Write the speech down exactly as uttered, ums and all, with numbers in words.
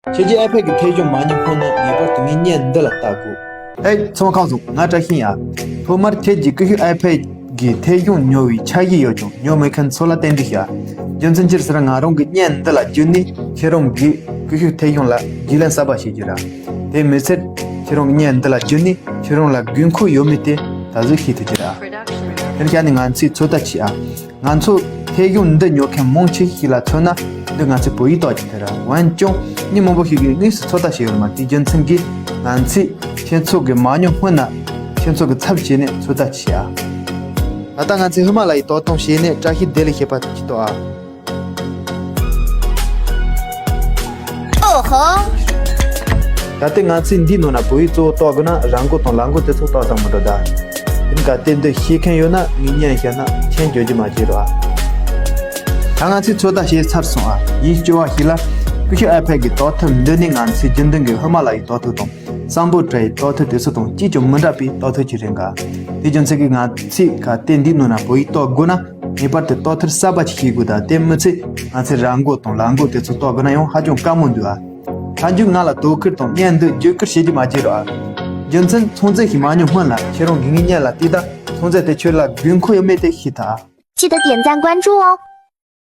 ཁྱེད་ཀྱི་iPad་གི་ཐད་གཞུང་མ་ཉོ་སྔོན་ནས་ངེས་པར་དུ་ངའི་བརྙན་འདི་ལ་ལྟ་དགོས། ཨེ། ཚང་མ་ཁམས་བཟང་། ང་བཀྲ་ཤིས་ཡིན་ཨ། ཐོག་མར་ཁྱེད་ཀྱི་ཀུ་ཤུ་iPad་གི་ཐད་གཞུང་ཉོ་བའི་འཆར་གཞི་ཡོད་ཀྱང་ཉོ་མེད་མཁན་ཚོ་ལ་རྟེན་འབྲེལ་ཞུ་ཨ། རྒྱུ་མཚན་ཅི་ཟེར་ན་ང་རང་གི་བརྙན་འདི་ལ་བརྒྱུད་ནས་ཁྱེད་རང་གི་ཀུ་ཤུ་ཐད་གཞུང་ལ་རྒྱུས་ལོན་གསར་པ་བྱེད་རྒྱུ་ར། དེ་མི་ཚད་ཁྱེད་རང་གི་བརྙན་འདི་ལ་བརྒྱུད་ནས་ཁྱེད་རང་ལ་དགོས་མཁོ་ཡོད་མེད་དེ་ད་གཟོད་ཤེས་ཐུབ་ཀྱི་ར། དེར་བཞག་ནས་ང་ཚོས་ཚོད་ལྟ་བྱེད་ཨ། ང་ཚོ་ཐད་གཞུང་འདི་ཉོ་མཁན་མང་ཆེ་ཤོས་ལ་མཚོན་ན་འདི་ང་ཚོའི་བོད་ཡིག་རྟགས་ཅིག་དེ་རེད། འོན་ཀྱང་མི་མང་པོ་ཞིག་གིས་དངོས་སུ་ཚོད་ལྟ་བྱས་ཡོད་མ་རེད། དེའི་རྒྱུ་མཚན་གྱིས་ང་ཚོས་ཁྱེད་ཚོ་གི་མ་ཉོ་སྔོན་ན་ཁྱེད་ཚོ་གི་ཚབ་བྱས་ནས་ཚོད་ལྟ་བྱེད་ཨ། ད་ལྟ་ང་ཚོས་ཧི་མ་ལ་ཡའི་དོ་དམ་བྱས་ནས་བཀྲ་ཤིས་བདེ་ལེགས་ཞེས་པ་དེ་ཅིག་གཏོད་ཨ། ཨོ་ཧོ། ད་ལྟ་ང་ཚོས་འདིའི་ནང་ན་བོད་ཡིག་གཙོ་བོ་གཏོད་དགོས་ན་ར་མགོ་དང་ལ་མགོ་དེ་ཚོ་གཏོད་ས་མི་འགྲོ་ད། དེ་ག་དེ་འདི་ཤེས་མཁན་ཡོད་ན་ངས་བརྙན་བཤད་ན་མཆན་འགྱོ་རྒྱུ་མ་བྱེད་རོགས་ཨ། ད་ང་ཚོས་ཚོད་ལྟ་བྱས་ཚར་སོང་ཨ། ཡིན་སྐྱོ་བ་ཞིག་ལ་ཀུ་ཤུ་iPad་གི་དོ་དམ་འདི་ནི་ང་ཚོས་རྒྱུན་ལྡན་གྱི་ཧི་མ་ལ་ཡའི་དོ་དམ་དང་སམ་བྷོ་ཊ་ཡའི་དོ་དམ་དེ་ཚོ་དང་ཅིས་ཀྱང་མི་འདྲ་བའི་དོ་དམ་ཅིག་རེད་འགའ། དེ་རྒྱུ་མཚན་གྱིས་ང་ཚོས་ག་དེ་འདིའི་ནང་ན་བོད་ཡིག་གཏོད་དགོས་ན་ངེས་པར་དུ་དོ་དམ་གསར་པ་ཅིག་བྱེད་དགོས། ད་དེ་མི་ཚད་ང་ཚོས་ར་མགོ་དང་ལ་མགོ་དེ་ཚོ་གཏོད་དགོས་ན་ཡང་ཧ་ཅང་དཀའ་མོ་འདུག་ཨ། མཐའ་མཇུག་ང་ལ་དོ་ཁུར་དང་བརྙན་འདི་བརྒྱུད་བསྐུར་བྱེད་རྒྱུ་མ་བརྗེད་རོགས་ཨ། རྒྱུ་མཚན་ཚོང་རྫས་ཤིག་མ་ཉོ་སྔོན་ལ་ཁྱེད་རང་གི་ངའི་བརྙན་ལ་བལྟས་ད་ཚོང་རྫས་དེ་ཁྱོད་ལ་དགོས་མཁོ་ཡོད་མེད་དེ་ཤེས་ཐུབ་ཨ། 记得点赞关注哦。